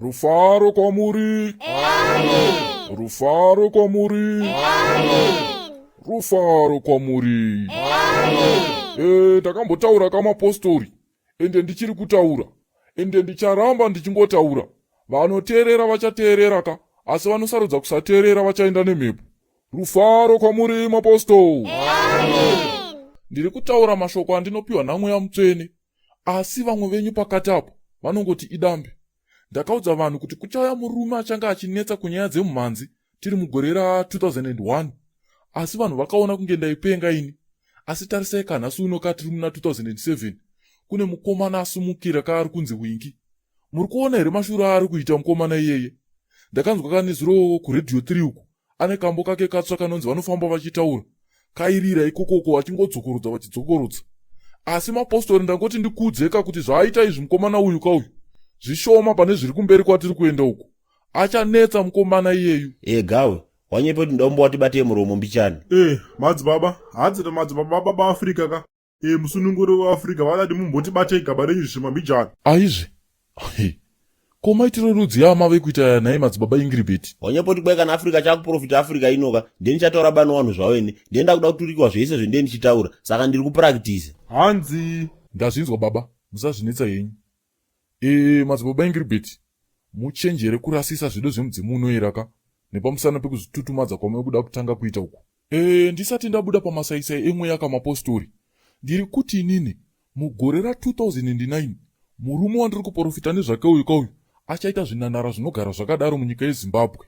Rufaro kwamuri. Amen. Rufaro kwamuri. Amen. Rufaro kwamuri. Amen. Eh, ndakambotaura kamapostori ende ndichiri kutaura ende ndicharamba ndichingotaura. Vanoteerera vachateerera ka, asi vanosarudza kusateerera vachaenda nemhepo. Rufaro kwamuri mapostori. Amen. Ndiri kutaura mashoko andinopiwa naMweya Mutsvene. Asi vamwe venyu pakati apo vanongoti idambe. Ndakaudza vanhu kuti kuchauya murume achange achinetsa kunyaya dzemumhanzi tiri mugore ra 2001. Asi vanhu vakaona kunge ndaipenga ini. Asi tarisai kanhasi uno ka tiri muna 2007 kune mukomana asumukira kaari kunzi Winky. Muri kuona here mashura aari kuita mukomana iyeye? Ndakanzwa kanezuro kuRadio 3 uku ane kambo kake katsva kanonzi vanofamba vachitaura kairira ikokoko vachingodzokorodza vachidzokorodza asi mapostori ndangoti ndikuudzeka kuti zvaaita izvi mukomana uyu kauyu zvishoma pane zviri kumberi kwatiri kuenda uku achanetsa mukomana iyeyu e gawe wanyepa kuti ndombo watibatei muromo mbichani e madzibaba hanzi namadzibaba baba afrika ka e musununguri weafrica vadati mumbotibatei gaba renyu zvishoma mbijana aizve ko maitiro rudzi amave kuita aya nhai madzibaba ingiribheti wanyepoti kwai kana africa chakuprofita africa inoka ndiye ndichataura bano vanhu zvavo ini ndiye ndakuda kuturikiwa zvese zvendiye ndichitaura saka ndiri kuprakitisa hanzi ndazvinzwa baba musazvinetsa henyu e madzibaba ingiribheti muchenjere kurasisa zvido zvemudzimu unoyera ka nepamusana pekuzvitutumadza kwamave kuda kutanga kuita uku e ndisati ndabuda pamasaisai emweya kamapostori ndiri kuti inini Mugore ra 2009, murume wandiri kuporofita nezvake uyu kauyu achaita zvinanara zvinogara zvakadaro munyika yeZimbabwe.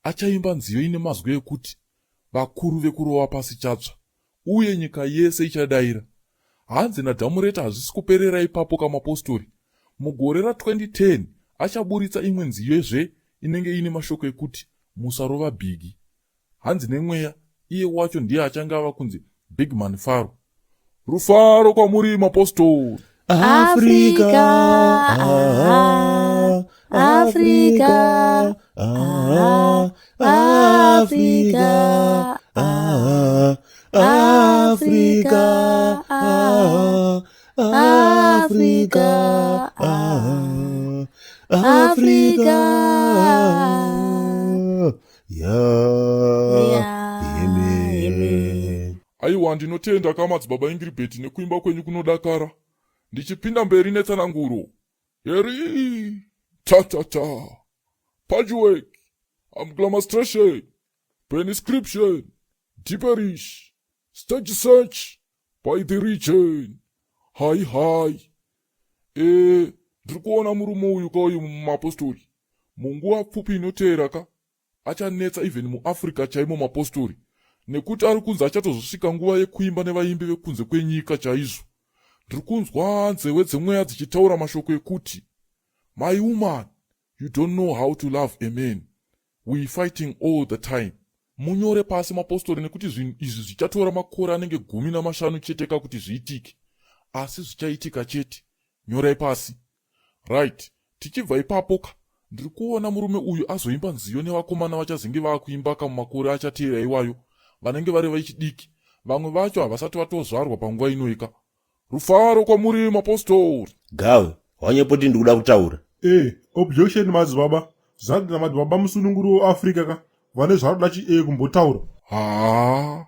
Achaimba nziyo ine mazwi ekuti vakuru vekurova pasi chatsva uye nyika yese ichadaira. Hanzi naDhamureta hazvisi kuperera ipapo kamapostori. Mugore ra 2010 achaburitsa imwe nziyo zve inenge iine mashoko ekuti musarova bhigi. Hanzi nemweya iye wacho ndiye achange ava kunzi big man faro. Rufaro kwamuri mapostori. Africa, ah, Africa, ah, Africa, ah, Africa, ah, Africa, ah, Africa. Ya Aiwa ndinotenda ka madzibaba Ingiribheti nekuimba kwenyu kunodakara. Ndichipinda mberi netsananguro. Heri ta ta ta. Patchwork, amglamastration, peniscription, deeperish, stage search by the region. Hai hai. Eh, ndiri kuona murume uyu ka uyu mumapostori. Munguva pfupi inoteera ka achanetsa even muAfrica chaimo mapostori nekuti ari kunzi achatozosvika nguva yekuimba nevaimbi vekunze kwenyika chaizvo. Ndiri kunzwa nzewe dzemweya dzichitaura mashoko ekuti my woman you don't know how to love a man we fighting all the time. Munyore pasi mapostori nekuti zvinhu izvi zvichatora makore anenge 15 chete ka kuti zviitike asi zvichaitika chete. Nyorai pasi. Right, tichibva ipapo ka ndiri kuona murume uyu azoimba nziyo nevakomana vachazenge vakuimba ka mumakore achateera iwayo vanenge vari vechidiki vamwe vacho havasati vatozvarwa panguva inoyi ka. Rufaro kwamuri mapostori. Gawe, wanyepoti ndikuda kutaura. Eh, objection madzibaba. Zvanzi namadzibaba musununguri weAfrica ka vane zvavanoda chi eh kumbotaura. Haa,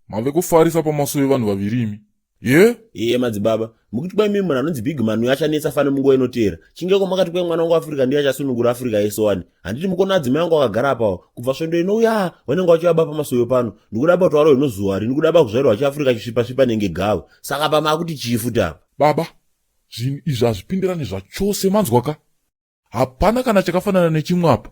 mave kufarisa pamasowe vanhu vaviri imi. Ye? Iye madzibaba, mukuti kwai mimi munhu anonzi Big Man uyo achanetsa fani munguva inoteera. Chinge ko makati kwai mwana wangu Africa ndiye achasunungura Africa yese wani. Handiti mukona adzimai angu akagara apawo. Kubva svondo inouya vanenge vachiva pamasoyo pano. Ndikuda ba kutwaro inozuwa rini kuda ba kuzvarirwa chiAfrica chisvipa svipa nenge gava. Saka pa makuti chii futi apa? Baba, zvinhu izvi hazvipindirani zvachose manzwa ka? Hapana kana chakafanana nechimwe apa.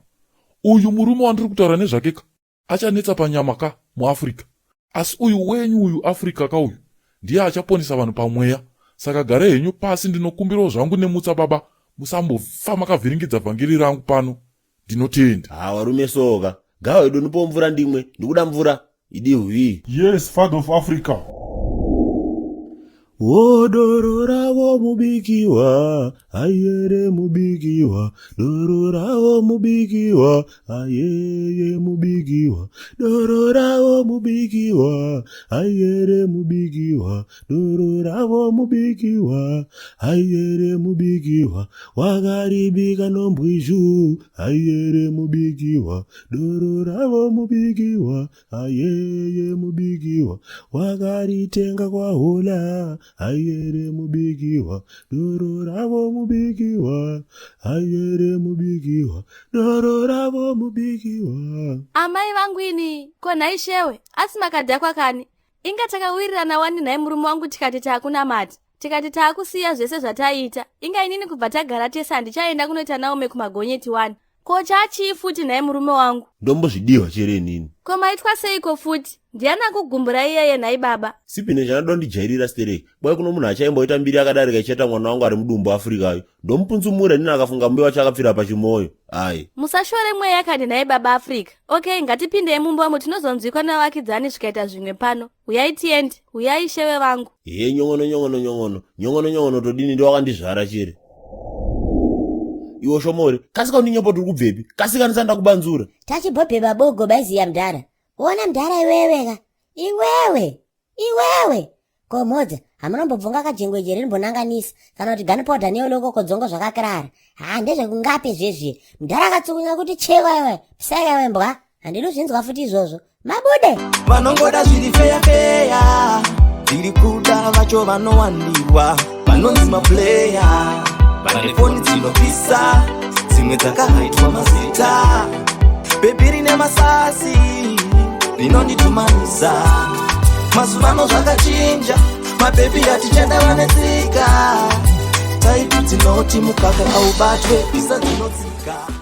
Uyu murume wandiri kutaura nezvake ka achanetsa panyama ka muAfrica asi uyu wenyu uyu Africa ka uyu ndiye achaponesa vanhu pamweya saka garai henyu pasi ndinokumbirawo zvangu nemutsa baba musambofa makavhiringidza vhangeri rangu pano ndinotenda. Haa varume soo ka gawa ido nipowo mvura ndimwe ndikuda mvura idi hwii. Yes father of Africa. Wo doro ravo mubikiwa, ayere mubikiwa, doro ravo mubikiwa, ayeye mubikiwa, doro ravo mubikiwa, ayere mubikiwa, doro ravo mubikiwa, ayere mubikiwa, wakaribika nombwizhu, ayere mubikiwa, doro ravo mubikiwa, ayeye mubikiwa, wakaritenga kwahola, ayere mubikiwa, doro ravo mubikiwa, ayere mubikiwa, doro ravo mubikiwa. Amai vangu ini, ko nhai shewe, asi makadhakwa kani? Inga takawirirana wani nhai murume wangu tikati taakunamata, tikati taakusiya zvese zvataiita. Inga inini kubva tagara tese handichaenda kunoita Naume kumagonyeti wani. Ko chachii futi nhai murume wangu? Ndombozvidiwa chere inini. Ko maitwa seiko futi? Ndiani akugumbura iyeye nhai baba? Sipine chanoda kundijairira stereki. Kwai kuno munhu achaimboita mbiri akadarika ichaita mwana wangu ari mudumbu Afrikayo. Ndomupunzumura inini akafunga mbuya wacho akapfira pachimoyo. Ai. Musashore mweya kani nhai baba Afrika. Okay, ngatipindei mumba umo tinozonzwikwa navakidzani zvikaita zvimwe pano. Huyai tiende, huyai shewe vangu. He nyongono nyongono nyongono. Nyongono nyongono todini ndowakandizvara chere. Iwe shomori, kasika undinyepa kuti uri kubvepi? Kasika ndisati ndakubanzura. Tachibhobheba bogo baiziya mdhara. Ona mdhara iwewe ka. Iwewe. Iwewe. Ko mhodza, hamunombobvunga kajengweje rinombonanganisa kana kuti gunpowder neolokoko dzongo zvakakirara. Ha ndezvekungapi zvezvi. Mdhara akatsukunya kuti chekwa iwe. Psaka iwe mbwa. Handidi kuzvinzwa futi izvozvo. Mabude. Vanongoda zviri feya feya, zviri kuda vacho vanowandirwa, vanonzi mapuleya, vane foni dzinopisa, dzimwe dzakahaitwa mazita. Bhebhi rine masasi rinonditumanisa. Mazuvano zvakachinja, mabhebhi atichada vane tsika, taipi dzinoti mukaka aubatwe, pisa dzinodzika.